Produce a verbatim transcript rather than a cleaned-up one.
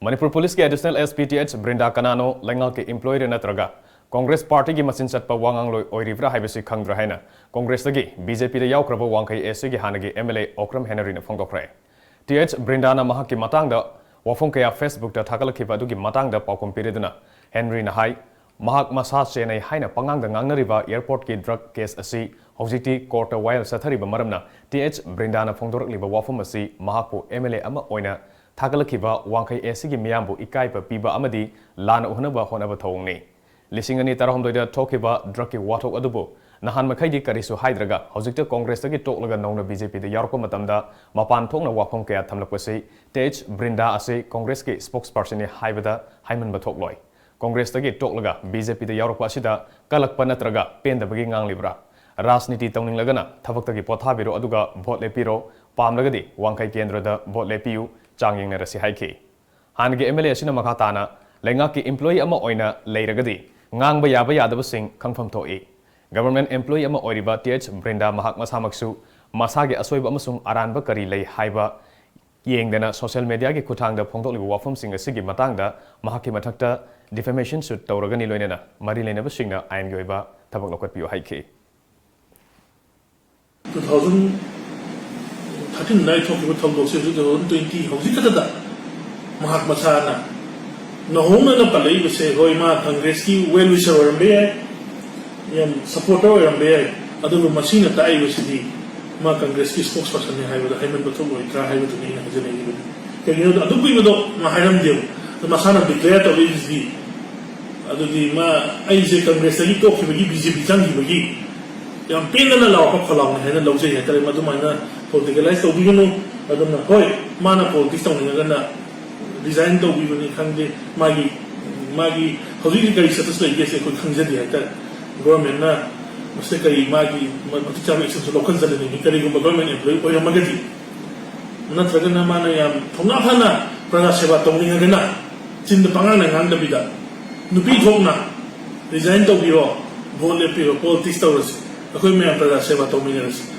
ꯃꯅꯤꯄꯨꯔ ꯄꯨꯂꯤꯁꯀꯤ additional S P T H Brinda ꯀꯅꯥꯅꯣ, ꯂꯩꯉꯥꯛꯀꯤ ꯏꯝꯄ꯭ꯂꯣꯌꯔ ꯅꯠꯇ꯭ꯔꯒ ꯀꯣꯡꯒ꯭ꯔꯦꯁ ꯄꯥꯔꯇꯤꯒꯤ ꯃꯆꯤꯟ ꯆꯠꯄ ꯋꯥ ꯉꯥꯡꯂꯣꯏ ꯑꯣꯏꯔꯤꯕ꯭ꯔꯥ ꯍꯥꯏꯕꯁꯤ ꯈꯪꯗ꯭ꯔꯦ ꯍꯥꯏꯅ ꯀꯣꯡꯒ꯭ꯔꯦꯁꯇꯒꯤ ꯕꯤ ꯖꯦ ꯄꯤꯗ ꯌꯥꯎꯈ꯭ꯔꯕ ꯋꯥꯡꯈꯩ ꯑꯦꯁ ꯁꯤꯒꯤ ꯍꯥꯟꯅꯒꯤ ꯑꯦꯝ ꯑꯦꯜ ꯑꯦ ꯑꯣꯀ꯭ꯔꯝ ꯍꯦꯅꯔꯤꯅ ꯐꯣꯡꯗꯣꯛꯈ꯭ꯔꯦ꯫ ꯇꯤ ꯑꯩꯆ ꯕ꯭ꯔꯤꯟꯗꯥꯅ ꯃꯍꯥꯛꯀꯤ ꯃꯇꯥꯡꯗ ꯋꯥꯐꯝ ꯀꯌꯥ ꯐꯦꯁꯕꯨꯛꯇ ꯊꯥꯒꯠꯂꯛꯈꯤꯕ ꯑꯗꯨꯒꯤ ꯃꯇꯥꯡꯗ ꯄꯥꯎꯈꯨꯝ ꯄꯤꯔꯗꯨꯅ ꯍꯦꯅꯔꯤꯅ ꯍꯥꯏ, ꯃꯍꯥꯛ ꯃꯁꯥ ꯆꯦꯟꯅꯩ ꯍꯥꯏꯅ ꯄꯉꯥꯡꯗ ꯉꯥꯡꯅꯔꯤꯕ ꯑꯦꯌꯔꯄꯣꯔꯠꯀꯤ ꯗ꯭ꯔꯒ ꯀꯦꯁ ꯑꯁꯤ ꯍꯧꯖꯤꯛꯇꯤ ꯀꯣꯔꯠꯇ ꯋꯥꯌꯦꯜ ꯆꯠꯊꯔꯤꯕ ꯃꯔꯝꯅ ꯇꯤ ꯑꯩꯆ ꯕ꯭ꯔꯤꯟꯗꯥꯅ ꯐꯣꯡꯗꯣꯔꯛꯂꯤꯕ ꯋꯥꯐꯝ ꯑꯁꯤ ꯃꯍꯥꯛꯄꯨ ꯑꯦꯝ ꯑꯦꯜ ꯑꯦ ꯑꯃ ꯑꯣꯏꯅ ꯊꯥꯒꯠꯂꯛꯈꯤꯕ ꯋꯥꯡꯈꯩ ꯑꯦꯁ ꯁꯤꯒꯤ ꯃꯤꯌꯥꯝꯕꯨ ꯏꯀꯥꯏꯕ ꯄꯤꯕ ꯑꯃꯗꯤ ꯂꯥꯟꯅ ꯎꯍꯟꯅꯕ ꯍꯣꯠꯅꯕ ꯊꯧꯑꯣꯡꯅꯤ꯫ ꯂꯤꯁꯤꯡ ꯑꯅꯤ ꯇꯔꯥꯍꯨꯝꯗꯣꯏꯗ ꯊꯣꯛꯈꯤꯕ ꯗ꯭ꯔꯒꯀꯤ ꯋꯥꯊꯣꯛ ꯑꯗꯨꯕꯨ ꯅꯍꯥꯟ ꯃꯈꯩꯗꯤ ꯀꯔꯤꯁꯨ ꯍꯥꯏꯗ꯭ꯔꯒ ꯍꯧꯖꯤꯛꯇ ꯀꯣꯡꯒ꯭ꯔꯦꯁꯇꯒꯤ ꯇꯣꯛꯂꯒ ꯅꯧꯅ ꯕꯤ ꯖꯦ ꯄꯤꯗ ꯌꯥꯎꯔꯛꯄ ꯃꯇꯝꯗ ꯃꯄꯥꯟ ꯊꯣꯛꯅ ꯋꯥꯐꯝ ꯀꯌꯥ ꯊꯝꯂꯛꯄꯁꯤ ꯇꯤ ꯑꯩꯆ ꯕ꯭ꯔꯤꯟꯗꯥ ꯑꯁꯤ ꯀꯣꯡꯒ꯭ꯔꯦꯁꯀꯤ ꯁ꯭ꯄꯣꯛꯁ ꯄꯔꯁꯟꯅꯤ ꯍꯥꯏꯕꯗ ꯍꯥꯏꯃꯟꯕ ꯊꯣꯛꯂꯣꯏ꯫ ꯀꯣꯡꯒ꯭ꯔꯦꯁꯇꯒꯤ ꯇꯣꯛꯂꯒ ꯕꯤ ꯖꯦ ꯄꯤꯗ ꯌꯥꯎꯔꯛꯄ ꯑꯁꯤꯗ ꯀꯜꯂꯛꯄ ꯅꯠꯇ꯭ꯔꯒ ꯄꯦꯟꯗꯕꯒꯤ ꯉꯥꯡꯂꯤꯕ꯭ꯔꯥ? ꯔꯥꯖꯅꯤꯇꯤ ꯇꯧꯅꯤꯡꯂꯒꯅ ꯊꯕꯛꯇꯒꯤ ꯄꯣꯊꯥꯕꯤꯔꯣ ꯑꯗꯨꯒ ꯚꯣꯠ ꯂꯦꯞꯄꯤꯔꯣ, ꯄꯥꯝꯂꯒꯗꯤ ꯋꯥꯡꯈꯩ ꯀꯦꯟꯗ꯭ꯔꯗ ꯚꯣꯠ ꯂꯦꯞꯄꯤꯌꯨ, ꯆꯥꯡ ꯌꯦꯡꯅꯔꯁꯤ ꯍꯥꯏꯈꯤ꯫ ꯍꯥꯟꯅꯒꯤ ꯑꯦꯝ ꯑꯦꯜ ꯑꯦ ꯑꯁꯤꯅ ꯃꯈꯥ ꯇꯥꯅ ꯂꯩꯉꯥꯛꯀꯤ ꯏꯝꯄ꯭ꯂꯣꯌꯤ ꯑꯃ ꯑꯣꯏꯅ ꯂꯩꯔꯒꯗꯤ ꯉꯥꯡꯕ ꯌꯥꯕ ꯌꯥꯗꯕꯁꯤꯡ ꯈꯪꯐꯝ ꯊꯣꯛꯏ꯫ ꯒꯚꯔꯟꯃꯦꯟꯠ ꯑꯦꯝꯄ꯭ꯂꯣꯌꯤ ꯑꯃ ꯑꯣꯏꯔꯤꯕ ꯇꯤ ꯑꯩꯆ ꯕ꯭ꯔꯤꯟꯗꯥ ꯃꯍꯥꯛ ꯃꯁꯥꯃꯛꯁꯨ ꯃꯁꯥꯒꯤ ꯑꯁꯣꯏꯕ ꯑꯃꯁꯨꯡ ꯑꯔꯥꯟꯕ ꯀꯔꯤ ꯂꯩ ꯍꯥꯏꯕ ꯌꯦꯡꯗꯅ ꯁꯣꯁꯤꯌꯦꯜ ꯃꯦꯗꯤꯌꯥꯒꯤ ꯈꯨꯠꯊꯥꯡꯗ ꯐꯣꯡꯗꯣꯛꯂꯤꯕ ꯋꯥꯐꯝꯁꯤꯡ ꯑꯁꯤꯒꯤ ꯃꯇꯥꯡꯗ ꯃꯍꯥꯛꯀꯤ ꯃꯊꯛꯇ ꯗꯤꯐꯦꯃꯦꯁꯟ ꯁꯨꯠ ꯇꯧꯔꯒꯅꯤ, ꯂꯣꯏꯅꯅ ꯃꯔꯤ ꯂꯩꯅꯕꯁꯤꯡꯅ ꯑꯥꯏꯟꯒꯤ ꯑꯣꯏꯕ ꯊꯕꯛ ꯂꯧꯈꯠꯄꯤꯌꯨ ꯍꯥꯏꯈꯤ꯫ ꯇꯨ ꯊꯥꯎꯖꯟ ꯊꯥꯔꯇꯤꯟ ꯑꯗꯨꯋꯥꯏ ꯊꯣꯛꯈꯤꯕ ꯊꯧꯗꯣꯛꯁꯦ ꯍꯧꯖꯤꯛ ꯇꯨ ꯊꯥꯎꯖꯟ ꯇ꯭ꯋꯦꯟꯇꯤ ꯍꯧꯖꯤꯛ ꯈꯛꯇꯗ ꯃꯍꯥꯛ ꯃꯁꯥꯅ ꯅꯧꯍꯧꯅꯅ ꯄꯜꯂꯛꯏꯕꯁꯦ, ꯍꯣꯏ, ꯃꯥ ꯀꯪꯒ꯭ꯔꯦꯁꯀꯤ ꯋꯦꯜ ꯋꯤꯁꯔ ꯑꯣꯏꯔꯝꯕ ꯌꯥꯏ, ꯌꯥꯝ ꯁꯄꯣꯔꯇꯔ ꯑꯣꯏꯔꯝꯕ ꯌꯥꯏ, ꯑꯗꯨꯕꯨ ꯃꯁꯤꯅ ꯇꯥꯛꯏꯕꯁꯤꯗꯤ ꯃꯥ ꯀꯪꯒ꯭ꯔꯦꯁꯀꯤ ꯁ꯭ꯄꯣꯛꯁ ꯄꯔꯁꯟꯅꯤ ꯍꯥꯏꯕꯗ ꯍꯥꯏꯃꯟꯕ ꯊꯣꯛꯂꯣꯏꯗ꯭ꯔꯥ ꯍꯥꯏꯕꯗꯨꯅꯤ ꯑꯩꯅ ꯍꯥꯏꯖꯅꯤꯡꯉꯤꯕꯗꯤ꯫ ꯀꯩꯒꯤꯅꯣꯗ ꯑꯗꯨ ꯀꯨꯏꯕꯗꯣ ꯃꯥ ꯍꯥꯏꯔꯝꯗꯦꯕ, ꯑꯗꯣ ꯃꯁꯥꯅ ꯗꯤꯀ꯭ꯂꯦꯌꯔ ꯇꯧꯔꯛꯏꯁꯤꯗꯤ꯫ ꯑꯗꯨꯗꯤ ꯃꯥ, ꯑꯩꯁꯦ ꯀꯪꯒ꯭ꯔꯦꯁꯇꯒꯤ ꯇꯣꯛꯈꯤꯕꯒꯤ, ꯕꯤ ꯖꯦ ꯄꯤ ꯆꯪꯈꯤꯕꯒꯤ ꯌꯥꯝ ꯄꯦꯟꯗꯅ ꯂꯥꯎꯔꯛꯄ ꯈꯣꯜꯂꯥꯎꯅꯤ ꯍꯥꯏꯅ ꯂꯧꯖꯩ ꯍꯥꯏꯇꯥꯔꯦ꯫ ꯃꯗꯨꯃꯥꯏꯅ ꯄꯣꯂꯤꯇꯤꯀꯦꯂꯥꯏꯁ ꯇꯧꯕꯤꯒꯅꯨ꯫ ꯑꯗꯨꯅ ꯍꯣꯏ, ꯃꯥꯅ ꯄꯣꯂꯤꯇꯤꯛꯁ ꯇꯧꯅꯤꯡꯉꯒꯅ ꯔꯤꯖꯥꯏꯟ ꯇꯧꯕꯤꯕꯅꯤ ꯈꯪꯗꯦ, ꯃꯥꯒꯤ, ꯃꯥꯒꯤ ꯍꯧꯖꯤꯛ ꯍꯧꯖꯤꯛ ꯀꯔꯤ ꯁ꯭ꯇꯦꯇꯁ ꯂꯩꯒꯦꯁꯦ ꯑꯩꯈꯣꯏ ꯈꯪꯖꯗꯦ ꯍꯥꯏꯇꯥꯔꯦ꯫ ꯒꯣꯔꯃꯦꯟꯅ ꯃꯁꯤꯗ ꯀꯔꯤ ꯃꯥꯒꯤ ꯃꯇꯤꯛ ꯆꯥꯕ ꯑꯦꯛꯁꯟꯁꯨ ꯂꯧꯈꯠꯆꯔꯅꯤꯡꯉꯤ, ꯀꯔꯤꯒꯨꯝꯕ ꯒꯣꯔꯃꯦꯟ ꯑꯦꯝꯄ꯭ꯂꯣꯌꯤ ꯑꯣꯏꯔꯝꯃꯒꯗꯤ꯫ ꯅꯠꯇ꯭ꯔꯒꯅ ꯃꯥꯅ ꯌꯥꯝ ꯊꯧꯅꯥ ꯐꯅ ꯄ꯭ꯔꯖꯥ ꯁꯦꯕꯥ ꯇꯧꯅꯤꯡꯉꯒꯅ ꯆꯤꯟꯗ ꯄꯉꯥꯡꯗ ꯉꯥꯡꯗꯕꯤꯗ ꯅꯨꯄꯤ ꯊꯣꯛꯅ ꯔꯤꯖꯥꯏꯟ ꯇꯧꯕꯤꯔꯣ, ꯚꯣꯠ ꯂꯦꯞꯄꯤꯔꯣ, ꯄꯣꯂꯤꯇꯤꯛꯁ ꯇꯧꯔꯁꯤ, ꯑꯩꯈꯣꯏ ꯃꯌꯥꯝ ꯄ꯭ꯔꯖꯥ ꯁꯦꯕꯥ ꯇꯧꯃꯤꯟꯅꯔꯁꯤ꯫